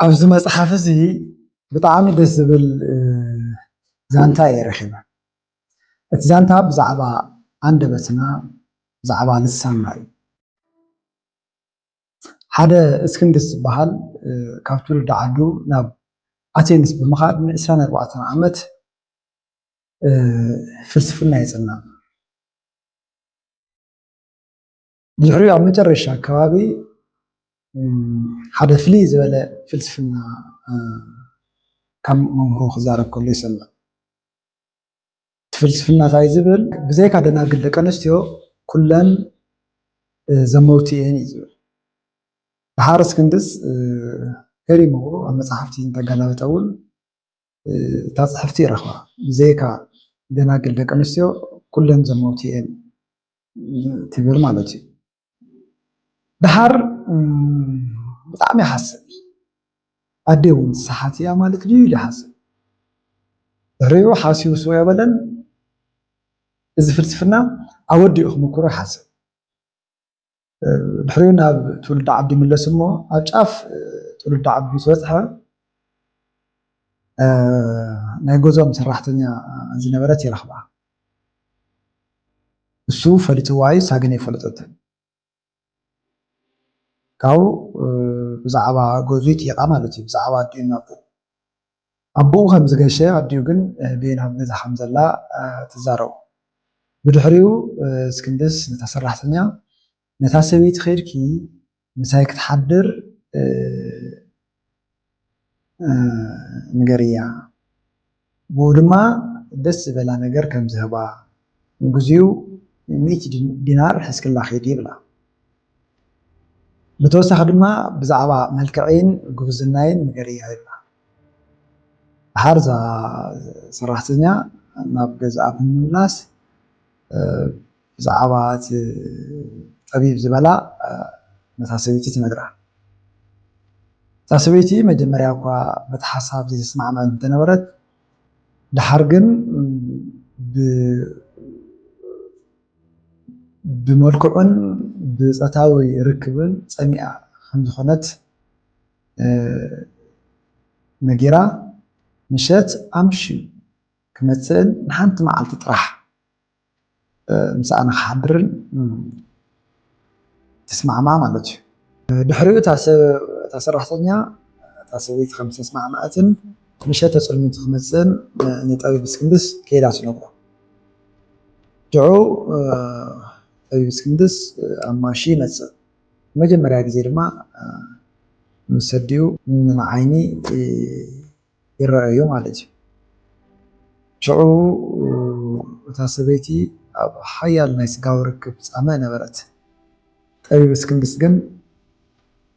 ኣብዚ መጽሓፍ እዚ ብጣዕሚ ደስ ዝብል ዛንታ እየ ረኺበ። እቲ ዛንታ ብዛዕባ ኣንደበትና፣ ብዛዕባ ልሳንና እዩ። ሓደ እስክንድስ ዝበሃል ካብ ትውልዲ ዓዱ ናብ ኣቴንስ ብምኻድ ን24 ዓመት ፍልስፍና የጽና። ድሕሪኡ ኣብ መጨረሻ ኣከባቢ ሓደ ፍልይ ዝበለ ፍልስፍና ካብ መምህሩ ክዛረብ ከሎ ይሰምዕ። እቲ ፍልስፍና እንታይ ዝብል? ብዘይካ ደናግል ደቂ ኣንስትዮ ኩለን ዘመውቲ እየን እዩ ዝብል። ደሓር እስክንድስ ገሪምዎ ኣብ መፅሓፍቲ እንተገላበጠ እውን እታ ፅሕፍቲ ይረኽባ። ብዘይካ ደናግል ደቂ ኣንስትዮ ኩለን ዘመውቲ እየን ትብል ማለት እዩ። ደሓር ብጣዕሚ ይሓስብ። ኣደ እውን ትሰሓት እያ ማለት ድዩ ኢሉ ይሓስብ። ድሕሪኡ ሓሲቡ ስወ የበለን። እዚ ፍልስፍና ኣወዲኡ ክምክሮ ይሓስብ። ድሕሪኡ ናብ ትውልዲ ዓዱ ይምለስ እሞ ኣብ ጫፍ ትውልዲ ዓዱ ምስ በፅሐ ናይ ገዝኦም ሰራሕተኛ ዝነበረት ይረኽባ። እሱ ፈሊጥዋ እዩ፣ እሳ ግን ኣይፈለጠትን። ካብኡ ብዛዕባ ገዝኡ ይጥይቓ ማለት እዩ፣ ብዛዕባ ኣዲኡ ናብኡ። ኣቦኡ ከም ዝገሸ ኣዲኡ ግን በየናይ ገዛ ከም ዘላ ትዛረቦ። ብድሕሪኡ እስክንድስ ነታ ሰራሕተኛ ነታ ሰበይቲ ከይድኪ ምሳይ ክትሓድር ንገርያ፣ ብኡ ድማ ደስ ዝበላ ነገር ከም ዝህባ፣ ንግዚኡ ሚእቲ ዲናር ሒዝክላ ኺዲ ይብላ። ብተወሳኺ ድማ ብዛዕባ መልክዐይን ጉብዝናይን ንገርያ ይብላ። ደሓር እዛ ሰራሕተኛ ናብ ገዝኣ ብምምላስ ብዛዕባ እቲ ጠቢብ ዝበላ ነታ ሰበይቲ ትነግራ። እታ ሰበይቲ መጀመርያ እኳ በቲ ሓሳብ ዘይተስማዕመዐት እንተነበረት፣ ደሓር ግን ብመልክዑን ብፆታዊ ርክብን ፀሚኣ ከም ዝኾነት ነጊራ፣ ምሸት ኣምሽዩ ክመፅእን ንሓንቲ መዓልቲ ጥራሕ ምሳኣ ንክሓድርን ትስማዕማዕ ማለት እዩ። ድሕሪኡ እታ ሰራሕተኛ እታ ሰበይቲ ከም ዝተስማዕመዐትን ምሸት ተፀልሚቱ ክመፅእን ንጠቢብ እስክንድስ ከይዳ ትነግሮ። ሽዑ ጠቢብ እስክንድስ ኣማሺ ይመፅእ። መጀመርያ ግዜ ድማ ምስ ኣዲኡ ንዓይኒ ይረኣዩ ማለት እዩ። ሽዑ እታ ሰበይቲ ኣብ ሓያል ናይ ስጋዊ ርክብ ፃመ ነበረት። ጠቢብ እስክንድስ ግን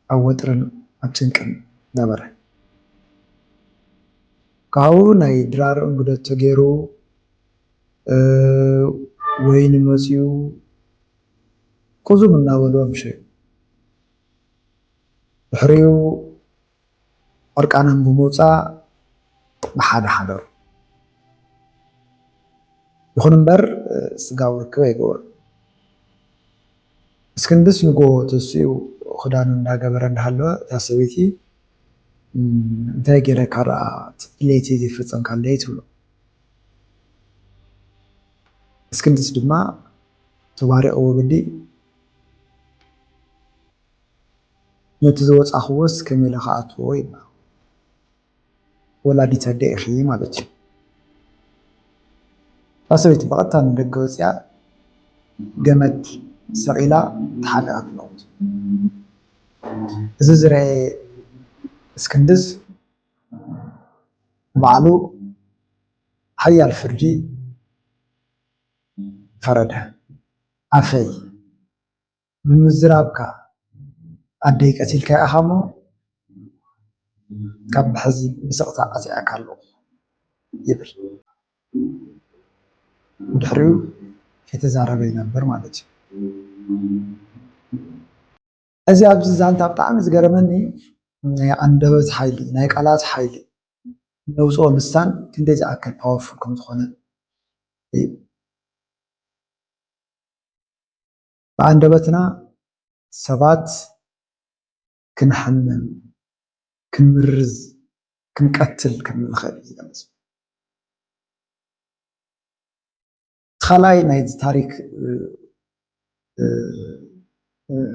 ኣብ ወጥርን ኣብ ጭንቅን ነበረ። ካብኡ ናይ ድራር እንግዶት ተገይሩ፣ ወይኒ መፅዩ፣ ቁዙም እናበሉ ኣምሸዩ። ድሕሪኡ ዕርቃኖም ብምውፃእ ብሓደ ሓደሩ። ይኹን እምበር ስጋዊ ርክብ ኣይገበሩ። እስክንድስ ንጎ ተስኡ ክዳኑ እንዳገበረ እንዳሃለወ እታ ሰበይቲ እንታይ ገይረካ ደኣ ድሌተይ ዘይፈፀምካለይ ትብሎ። እስክንድስ ድማ ተባሪቕዎ ግዲ ነቲ ዝወፃኽዎስ ከመይ ኢለ ክኣትዎ ይብላ። ወላዲት ኣደ ኢኺ ማለት እዩ። እታ ሰበይቲ ብቐጥታ ንደገ ወፂኣ ገመድ ሰቒላ ተሓኒቓ ትነብር። እዚ ዝረኣየ እስክንድስ ባዕሉ ሓያል ፍርዲ ፈረደ። ኣፈይ ብምዝራብካ ኣደይ ቀቲልካያ ኢኻ እሞ ካብ ብሕዚ ብስቕታ ቀፂዐካ ኣለኹ ይብል። ድሕሪኡ ከይተዛረበ ይነብር ማለት እዩ። እዚ ኣብዚ ዛንታ ብጣዕሚ ዝገረመኒ ናይ ኣንደበት ሓይሊ፣ ናይ ቃላት ሓይሊ፣ ነውፅኦ ልሳን ክንደይ ዝኣክል ፓወርፉል ከም ዝኾነ እዩ። ብኣንደበትና ሰባት ክንሓምም፣ ክንምርዝ ክንቀትል ከም ንኽእል እዩ ዝገልጽ። ካልኣይ ናይዚ ታሪክ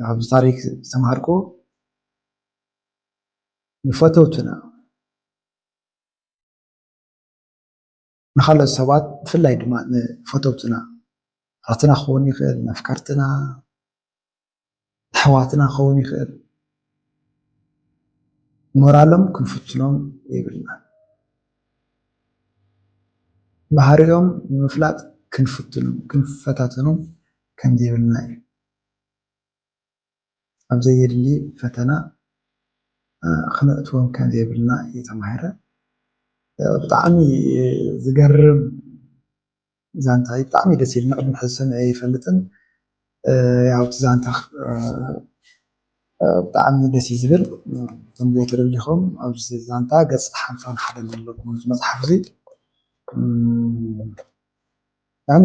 ኣብዚ ታሪክ ዝተምሃርኩ ንፈተውትና ንኻልኦት ሰባት ብፍላይ ድማ ንፈተውትና ኣትና ክኸውን ይኽእል፣ ነፍቀርትና፣ ኣሕዋትና ክኸውን ይኽእል፣ ሞራሎም ክንፍትኖም የብልና። ባህሪኦም ንምፍላጥ ክንፍትኖም ክንፈታተኖም ከም ዘይብልና እዩ። ኣብ ዘየድሊ ፈተና ክነእትዎም ከም ዘይብልና እዩ ተማሂረ። ብጣዕሚ ዝገርም ዛንታ እዩ። ብጣዕሚ ደስ ኢልኒ። ቅድሚ ሕዚ ሰሚዐ ኣይፈልጥን። ያው እቲ ዛንታ ብጣዕሚ ደስ እዩ ዝብል። ተንብቦ ተደሊኹም ኣብዚ ዛንታ ገጽ ሓምሳን ሓደን ዘለኩም እዚ መጽሓፍ እዚ ብጣዕሚ